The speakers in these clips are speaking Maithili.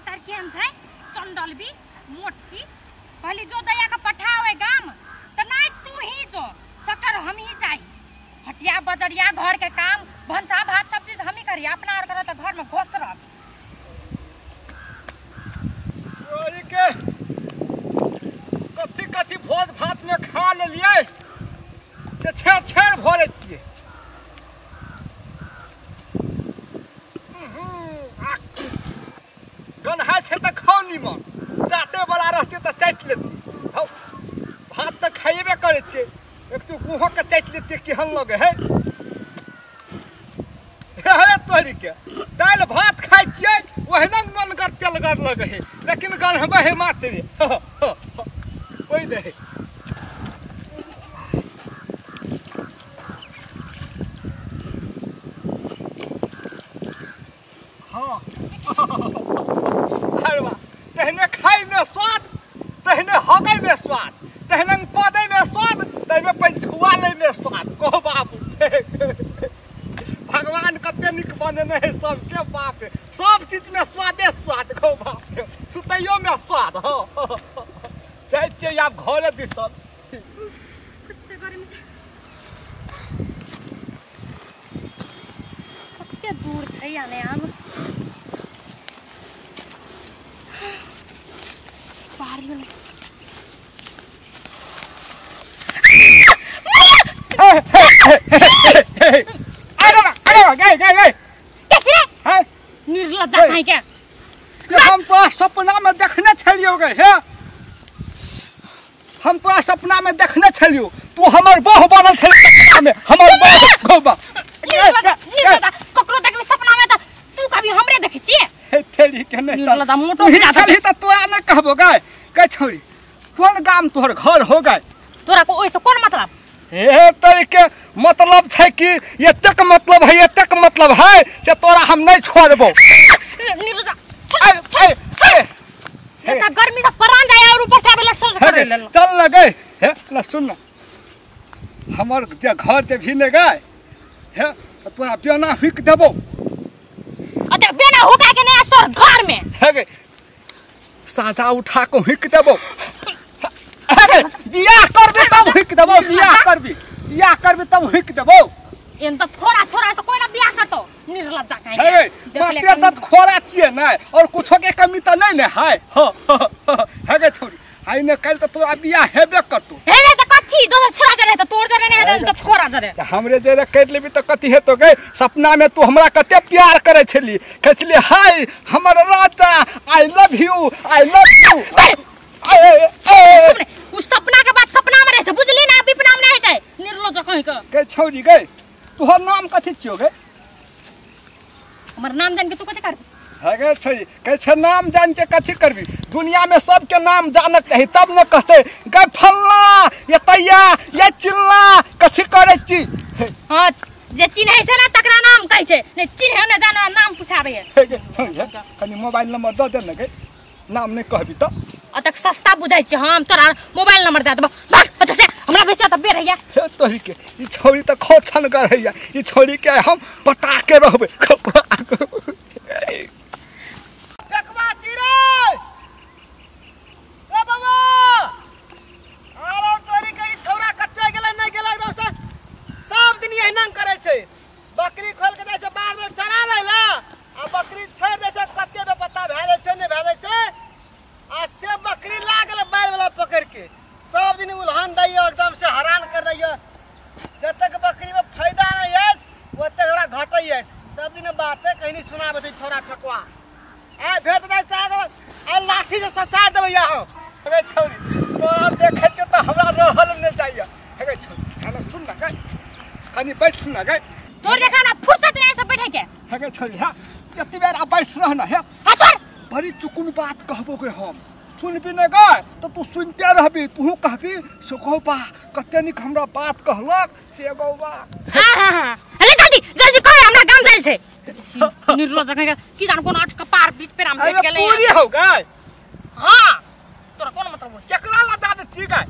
तार केहन छै चंडलबी मोटकी पहले जो दया के पठावे गाम त नहीं तू ही जो सटर हम ही चाही हटिया बजरिया घर के काम भनसा भात सब चीज हम ही करी अपना और करो त घर में घोस रह ओरी के कथी कथी भोज भात में खा लेलियै से छेड़ छेड़ भरे छियै। गन्हा छै त खाउ निमन चाटे वाला रहते त चाटि लेती। हौ भात त खाइबे करै छियै एक तो गुहो के चाटि लेती केहन लगे है हे तोहरी के दालि भात खाइ छियै ओहिना मनगर तेलगर लगे है लेकिन गन्हबै है मात्रे ओहि दे। हाँ तहने खाइ में स्वाद तहने हगै में स्वाद तहने पदै में स्वाद तहने पैछुआ लै में स्वाद। कहो बाबू भगवान कते नीक बनेने है सबके बाप सब चीज में स्वादे स्वाद। कहो बाप सुतैयो में स्वाद। हाँ जाइ छियै आब घरे दिसन। कते गर्मी छै कते दूर छै या नै आब हम तो सपना में देखने छलियो गे हे हम तो सपना में देखने छलियो तू हमर बहू बनल छल सपना में हमर बहू गोबा ककरो देखले सपना में त तू कभी हमरे देखै छियै तेरी के नहीं छली त तोरा न कहबो गे गे छोरी कोन गाम तोहर घर हो गए तोरा को ओइसे कोन मतलब हे तोरी के मतलब छै कि एतेक मतलब है एतेक मतलब है से तोरा हम नहीं छोड़बो। ए गर्मी से परान जाय और ऊपर से आबे लटसर करे ले चल न गए हे न सुन न हमर जे घर जे भी ने गए हे तोरा बेना हुक देबो। अते बेना हुका के नहीं तोर घर में हे गे सादा उठा के हुक देबो। हे बियाह करबी तब हुक देबो बियाह करबी तब हुक देबो। एन त थोड़ा छोरा से कोई ना बियाह करतो निर्लज्जा काहे हे मात्र त खोरा छियै नै और कुछो के कमी त नै ने है। हे गे छोरी हाय ने काल त तोरा बियाह हेबे करतो। हे रे त कथी दोसर छोरा जरे त तोर जरे नै हेतै त छोरा जरे हमरे जरे कर लेबी त कथी हेतो गे। सपना में तू हमरा कते प्यार करे छली कहछली हाय हमर राजा I love you I love you. उ सपना के बात सपना में रहे छै बुझली ना विपना में नै छै निर्लज्ज कहि के। गे छोरी गे तोहर नाम कथी छियो गे? हमर नाम जान के तू कथी करबी? हे गे छोरी कहै छै नाम जान के कथी करबी दुनिया में सबके नाम जानक चाही तब न कहते गे फल्ला ये तैया ये चिल्ला कथी करै छी। हां जे चिन्है छै ना तकरा नाम कहै छै नै चिन्है नै जानो नाम पुछाबै है। हे गे कनी मोबाइल नंबर the they न गे नाम नै कहबी त अतक सस्ता बुझाइ छी हम तोरा मोबाइल नंबर दे देबो भाग ओत से हमरा बेसी त बेर हैया। हे तोरी के ई छोरी त खोछन कर हैया ई छोरी के हम पटा के रहबे। फेकवा चिरै ए बाबा आरो तोरी के ई छोरा कते गेलै नै गेलै एकदम से सब दिन एहिना करै छै बकरी खोल के जाइ छै बाद में चराबै ला आ बकरी छोड़ दै छै कते बे पता भए जाइ छै नै भए जाइ छै आ से बकरी लागल बैल वाला पकड़ के सब दिन उल्हन दैया एकदम से हैरान कर दैया। जब तक बकरी में फायदा नहीं अछि ओतक ओकरा घटै अछि सब दिन बाते कहीं नहीं सुनाबै छै छोरा फेकवा आ भेट दै छै आ लाठी से ससार देबै हम। अरे छोरी तोरा देखै के त हमरा रहल नै जाइया। हे छोरी खाना सुन न गे कनी बैठ न गे तोर देखा ना फुर्सत नहीं सब बैठे के। हे छोरी हां कति बेर आ बैठ रह न हे हां छोड़ बड़ी चुकुन बात कहबो गे हम सुनबी न गे त तू सुनते रहबी तू कहबी से गौबा कते नीक हमरा बात कहलक से गौबा। हां हां हां अरे जल्दी जल्दी कह हमरा गाम जाइल छै निर्लज्ज कहि की जान कोन आठ कपार बीच पे हम भेट गेलै पूरी हो गए। हां तोरा कोन मतलब हो केकरा ला जा दे छी गे?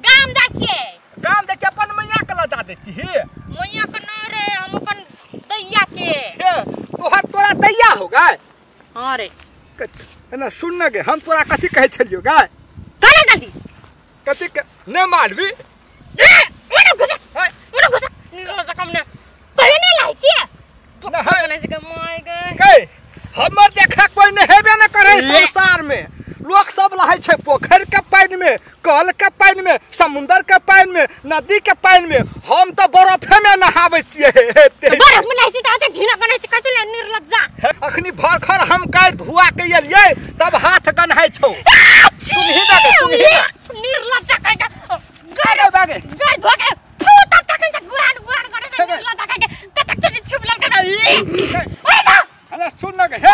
गाम जाइ छियै गाम जाइ छियै अपन मैया के ला जा दे छी मैया के नै रे हम अपन दैया के। हे तोहर तोरा दैया हो गए? हां रे एना सुन न गे हम तोरा कथी कहै छलियौ गाय कने जल्दी कथी ने मारबी ए ओने घुसा ओने घुसा निकलो से कम ने कहे नै लाई छियै ना से माय गे गै हमर देखा कोई ने हेबे न करे संसार में। लोग सब लहै छै पोखर के पानि में, कल के पानि में, समुद्र के पानि में, नदी के पानि में। हम तो बर्फे में नहाबै छियै। बर्फ में नहाइ छी त अते घिना गनै छी कथि ले निर्लज्जा। अखनी भरखर हम काटि धुआ के एलियै तब हाथ गन्हाइ छौ। सुनही ना गे सुनही निर्लज्जा कहि के बागे बागे गाय धोआ के फू तब तखन से गुरान गुरान गनै छै निर्लज्जा कहि के कतक चोटी छुप ललका ना। ओए जा अरे सुन ना गे हे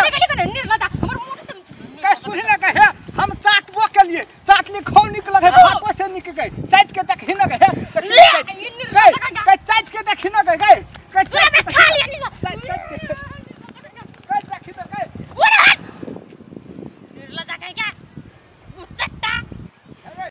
निर्लज्जा हमर मुंह से के सुनही ना गे हे हम चाटबो के लिए चाटली खौ निक लगे भातो से निक गई चाट के देखी ना गे हे के चाट के देखी ना गे गई के तोरा में खा लिया नि चाट के के देखी ना गे ओरे हट निर्लज्जा कहि के